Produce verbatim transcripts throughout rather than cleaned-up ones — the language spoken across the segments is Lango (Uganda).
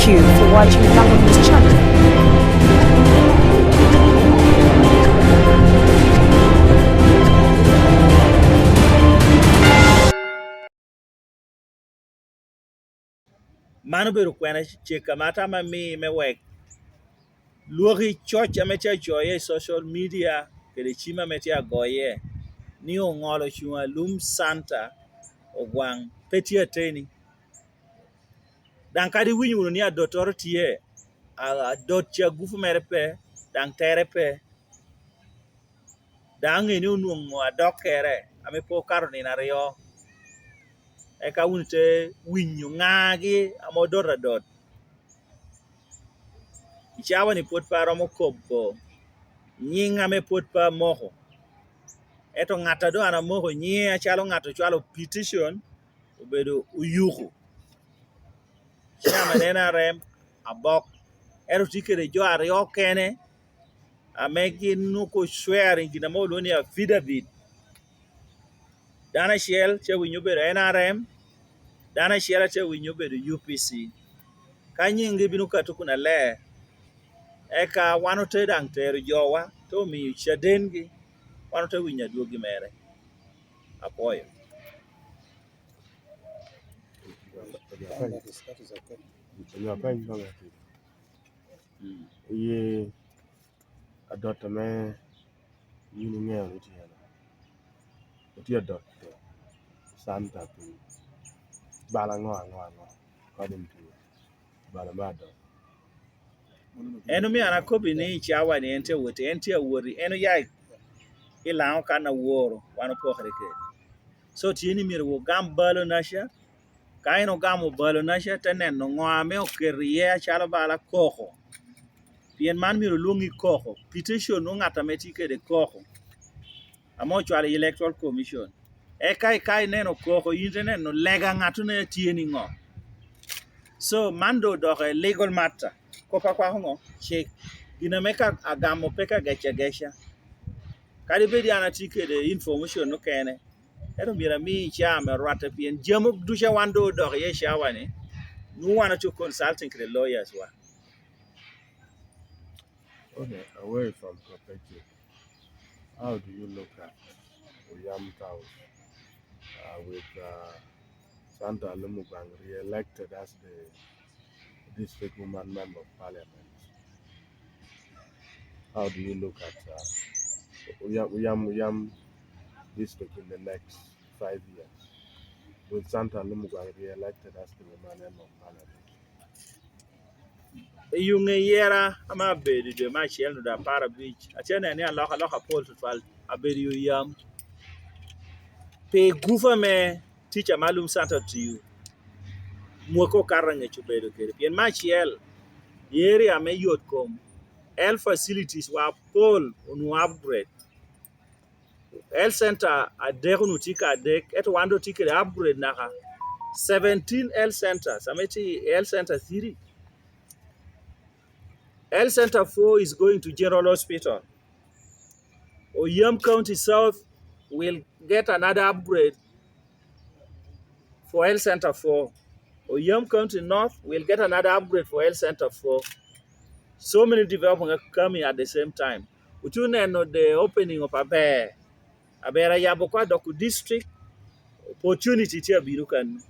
Thank you for watching Gumbo News Channel. Man obedo kwena cek ame atamo ami me wek lwak i coc ame tye acoyo i social media kede cim ame tye agoye ni oŋolo cuŋ alum Santa Ogwaŋ pe tye ateni. Daŋ kadi iwinyo wunu ni adottoro tye, a-, adot ca gupu mere pe, daŋ tere pe. Daŋ aŋe ni onwoŋo adokkere ame pe okato nino aryo. Eka wun ite winyo ŋaagi ame odot adot. I cawa-ni pwod pe aromo kobo nyiŋ ame pwod pe amoko. Ento ŋat a doŋ an amoko nyiŋe acalo ŋat ocwalo petition obedo Oyuku. Chairman N R M Abok. Ento tye kede jo aryo okene ame gin onwoŋo swearing gin ame olwoŋo ni affidavit. Dano acel tye winyo obedo N R M, dano acel tye winyo obedo U P C. Ka nyiŋgi bino kato kun aler, eka wan ote daŋ tero jowa, te omiyo cadengi, wan ote winyo adwoggi mere. Apwoyo. Onyo apeny baŋ atic. Mm. Iye adot ame yin iŋeo ni tye eno. Itye adot Santa pi bala ŋo, aŋo, aŋo? Kodi pi bala me adot. En omio an akobbi ni i cawa-ni en tye awot, en tye awot, en oya i, i Laŋo kan aworo, wan opokere kede. So tye ni myero wugam balo naca, ka en ogamo balo naca, te neno ŋo ame oketo iye acalo bala koko. Pien man myero olwoŋ i koko, petition nwoŋo ŋat ame tye kede koko, ame ocwalo i Electoral Commission. Eka, eka ineno koko, yin ite neno lega ŋattone tye niŋo. So, man doŋ odoko i legal matter. Kop akwako ŋo? Cik. Gin ame ka agamo pe ka gec ageca. Kadi bed an atye kede information okene, ento myero ami i cawa me rwatte, pien jami ducu a wan doŋ odok iye i cawa-ni, nwoŋo wan oco consulting kede lawyers wa. Okay, away from Kopecik, how do you look at Oyam Town, uh, with, uh, Santa Alum Ogwaŋ re-elected as the district woman member of parliament? How do you look at, uh, Oyam, Oyam, Oyam district in the next five years, with Santa Alum Ogwaŋ re-elected as the woman member of parliament? I yuŋ eyera ame abedo i dwe me acel nino apar abic, atye neno ni alokaloka apol tutwal abedo i Oyam. Pi gupu ame tic ame Alum Santa otiyo, mwaka okato angec obedo kede. Pien me acel, i area me yot kom, health facilities wa apol onwoŋo upgrade. Health center adek onwoŋo tye ka adek, ento wan doŋ tye kede upgrade naka seventeen health centers, ame tye i health center three. Health center four is going to General Hospital. Oyam County South will get another upgrade for Health Center four. Oyam County North will get another upgrade for Health Center four. So many development are coming at the same time. Otye oneno the opening of Aber. Aber ayabo oko adoko district, opportunity tye abino kan.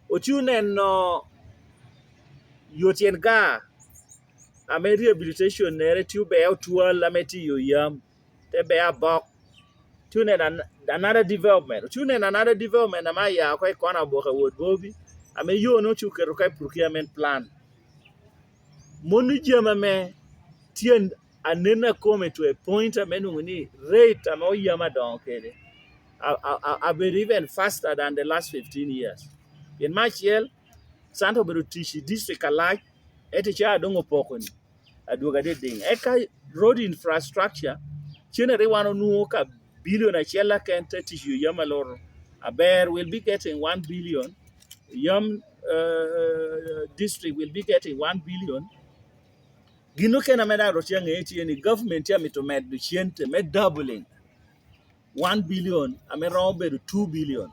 Otye oneno yo tyen gar ame rehabilitation nere tye ober otwal ame tye i Oyam, te ber Abok. Otye oneno an-, another development. Otye oneno another development ame aya oko i kona Aboka Ward Bobi, ame yo-nu otye oketo oko i procurement plan. Moni jami ame tye an-, anen akome to a point ame nwoŋo ni rate ame Oyam adoŋo kede a-, a-, a-, abedo even faster than the last fifteen years. Pien me acel, Santa obedo tic i district alac, ento ca doŋ opoko ni adwogo adediŋ. Eka road infrastructure, cen rik wan onwoŋo ka billion acel aken te tic i Oyam aloro. Aber will be getting one billion. Oyam, uh, district will be getting one billion. Gin okene ame daŋ ro tye aŋeye tye ni government tye amito medo cente me doubling one billion ame romo bedo two billion.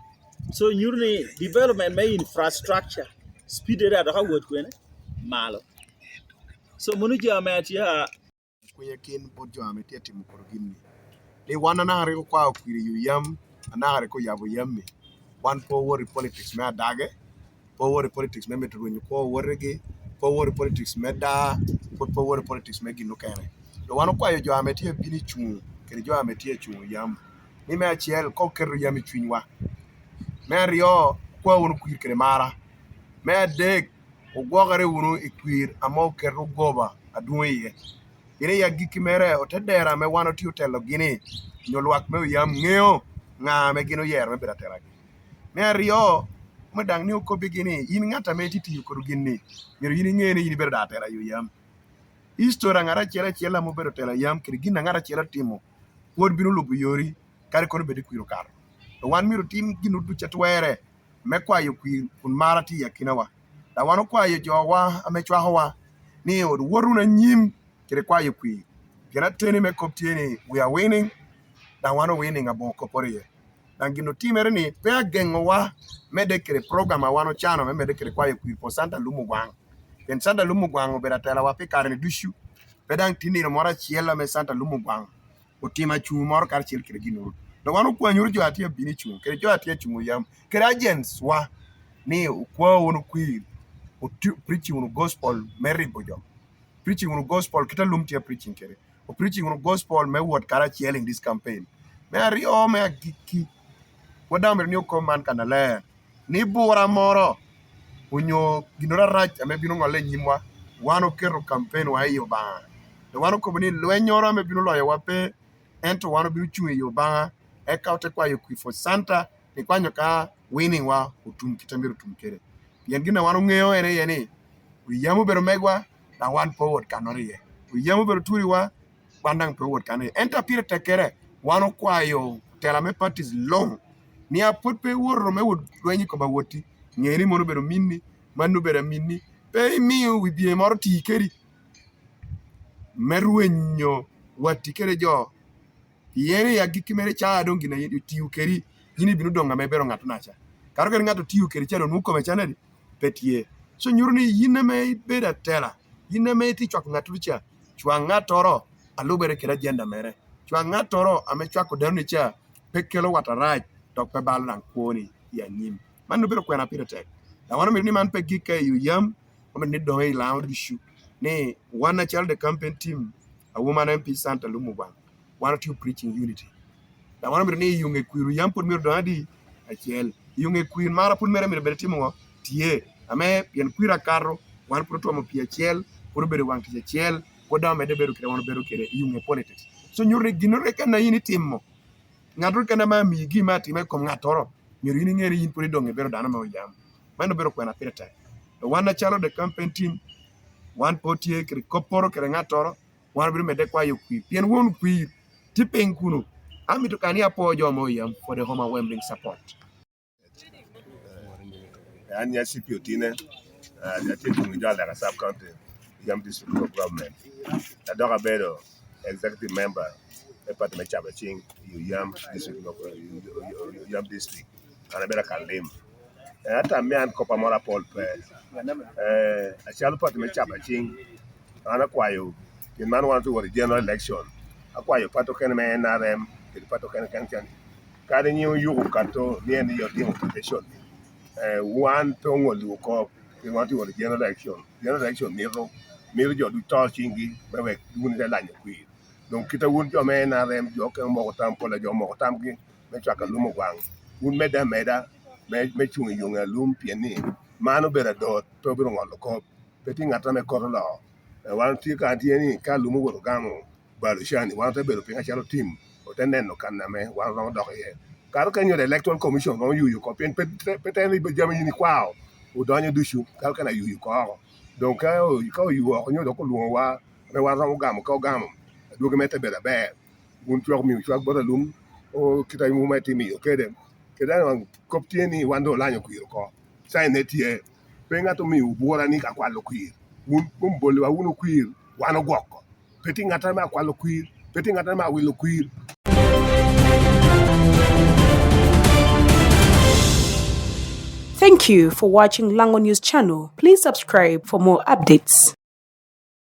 So nyuto ni development me infrastructure speed ere adok awot kwene. malo. So, mano jo ame atye a Kwinya kin bot jo ame tye atimo kodi gin-ni, ni wan anaka rik okwao kwir i yo yam, anaka rik oyabo yam-mi. Wan pe owot i politics me adage, pe owot i politics me mito rwenyo kwo owotegi, pe owot i politics me daa, pwod pe owot i politics me gin okene. Dok wan okwayo jo ame tye abino i cuŋ kede jo ame tye acuŋ i yam, ni me acel, ka oketo yam i cunywa. Me aryo, okwa wunu kwir kede mara. Me adek, ogwokere wunu i kwir ame oketo goba adwoŋ iye. Pien i agikki mere, ote dero ame wan otye otelo gini, nyo lwak me oyam ŋeo ŋa ame gin oyero me bedo atela gi. Me aryo, me daŋ ni okobbi gini, in ŋat ame itye tiyo kodi gin-ni, myero in iŋe ni in ibedo daŋ atela i oyam. History a ŋat acel acel ame obedo telo a yam kede gin a ŋat acel otimo, pwod bino lubo yori, kadi kono bed i kwir okato. Dok wan myero otim gin ducu a twerre me kwayo kwir kun mar atye i akinawa. Dok wan okwayo jowa ame cwakowa ni owot wunu anyim kede kwayo kwir. Pien ateni me kop tye ni, "We are winning," dok wan owinning aboŋo kopporo iye. Daŋ gin otimere ni pe ageŋowa medde kede program a wan ocano me medde kede kwayo kwir for Santa Lum Ogwaŋ. Pien Santa Lum Ogwaŋ obedo atelawa pi kare-ni ducu. Pe daŋ tye nino moro acel ame Santa Lum Ogwaŋ otimo acuŋ moro karacel kede ginnoro. Dok wan okwanyoro jo a tye abino i cuŋ, kede jo a tye acuŋ oyam, kede agents wa, ni okwa wunu kwir, oti-, preaching wunu gospel me ribo jo. Preaching wunu gospel kit a Lum tye preaching kede. O preaching wunu gospel me wot karacel in this campaign. Me aryo, me agikki, wot daŋ myero ni okom man kannaler, ni bura moro onyo ginnoro arac ame bino ŋolle i nyimwa, wan oketo campaign wa i Obaŋa. Dok wan okobo ni lwennyoro ame bino loyowa pe, ento wan obino cuŋ i Obaŋa, eka ote kwayo kwir for Santa, ni kwanyo ka winning wa otum kit a myero otum kede. Pien gin a wan oŋeo en aye ni, wi yam obedo megwa, daŋ wan pe owot kannoro iye. Wi yam obedo turiwa, wan daŋ pe owot kannoro iye. Ento a pire tekkere, wan okwayo tela me parties luŋ, ni a pwod pe iwoto me wot lweny i kom awotti, ŋe ni mano obedo minni, mano obedo aminni, pe imiyo wi bye moro ti kedi me rwenyo watti kede jo. Pien i agikki mere ca doŋ gin a yin otio kedi, yin ibino doŋ ame ibedo ŋat onaca. Kato kede ŋat otio kedi ca doŋ nwoŋo kome can adi? Pe tye. So nyuto ni yin ame ibedo atela, yin ame itye cwako ŋattoro ca, cwak ŋattoro a lubere kede ajenda mere. Cwak ŋattoro ame cwako dano-ni ca pe kelo wat arac, dok pe balo daŋ kwoni i anyim. Man obedo kwena pire tek. Daŋ wan omito ni man pe gikke i oyam, omito ni doŋe i Laŋo ducu, ni wan acalo the campaign team, a woman M P Santa Lum Ogwaŋ, wan otio preaching unity. Daŋ wan omito ni i yo ŋe kwir oyam pwod myero doŋ adi? Acel. I yo ŋe kwir mara pwod mere myero bed timo ŋo? Tye. Ame pien kwir akato, wan pwod otwomo pii acel, pwod obedo waŋ tic acel, pwod daŋ omedde bedo kede wan obedo kede i yo ŋe politics. So nyuto ni ginnoro keken a in itimo, ŋattoro keken ame amii gin me atima i kom ŋattoro, myero in iŋe ni yin pwod idoŋ ibedo dano ame oyam. Mano obedo kwena pire tek. Dok wan acalo the campaign team, wan pe otye kede kopporo kede ŋattoro, wan obino medde kwayo kwir. Pien won kwir tye piny kuno. Amito ka ni apwoo jo ame oyam for the overwhelming support. An ya C P Otine, ah, atye tuŋ i jo Aleka Sub County, Yam District Local Government. Adok abedo executive member me party me Cabacing i Yam District Local, Yam District. An abedo ka lim. Eh, ata me an kop amoro apol pe. Eh, acalo party me Cabacing, an akwayo, pien man wan otye wot i general election, akwayo party okene me N R M kede party okene kene kene, kadi nyiŋ oyuko kato ni en ni otimo petition, eh, wan pe oŋolliwu kop, pien wan otye wot i general election. General election mito, mito jo ducu to ciŋgi me wek wun ite lanyo kwir. Doŋ kit a wun jo me N R M, jo okene omoko tam, pol a jo omoko tamgi me cwako Alum Ogwaŋ, wun medde ameda me, me cuŋ i yo ŋe Alum, pien ni man obedo adot, pe obino ŋolo kop. Pe tye ŋat ame koto loo. Eh, wan tye ka tye ni ka Alum owoto gamo balo ca-ni, wan ote bedo piny acalo tim, ote neno kan ame wan romo dok iye. Kato ka nyuto Electoral Commission romo yuyo oko, pien pe, pe, pe teno jami in ikwao odonyo ducu, kato ka na yuyo oko oko. Doŋ ka o-, ka oyuo oko nyo dok olwoŋowa, ame wan romo gamo ka ogamo, adwogi mere te bedo aber. Wun cwak omiu cwak bot Alum, o, kit a wun itimo iyo kede. Kede daŋ kop tye ni wan doŋ olanyo kwir oko. Caine tye. Pe ŋat omiu bwura ni ka kwalo kwir. Wun mom bolliwa wunu kwir, wan ogwoko. Pe tye ŋat ame akwalo kwir, pe tye ŋat ame awilo kwir. Thank you for watching Lango News Channel. Please subscribe for more updates.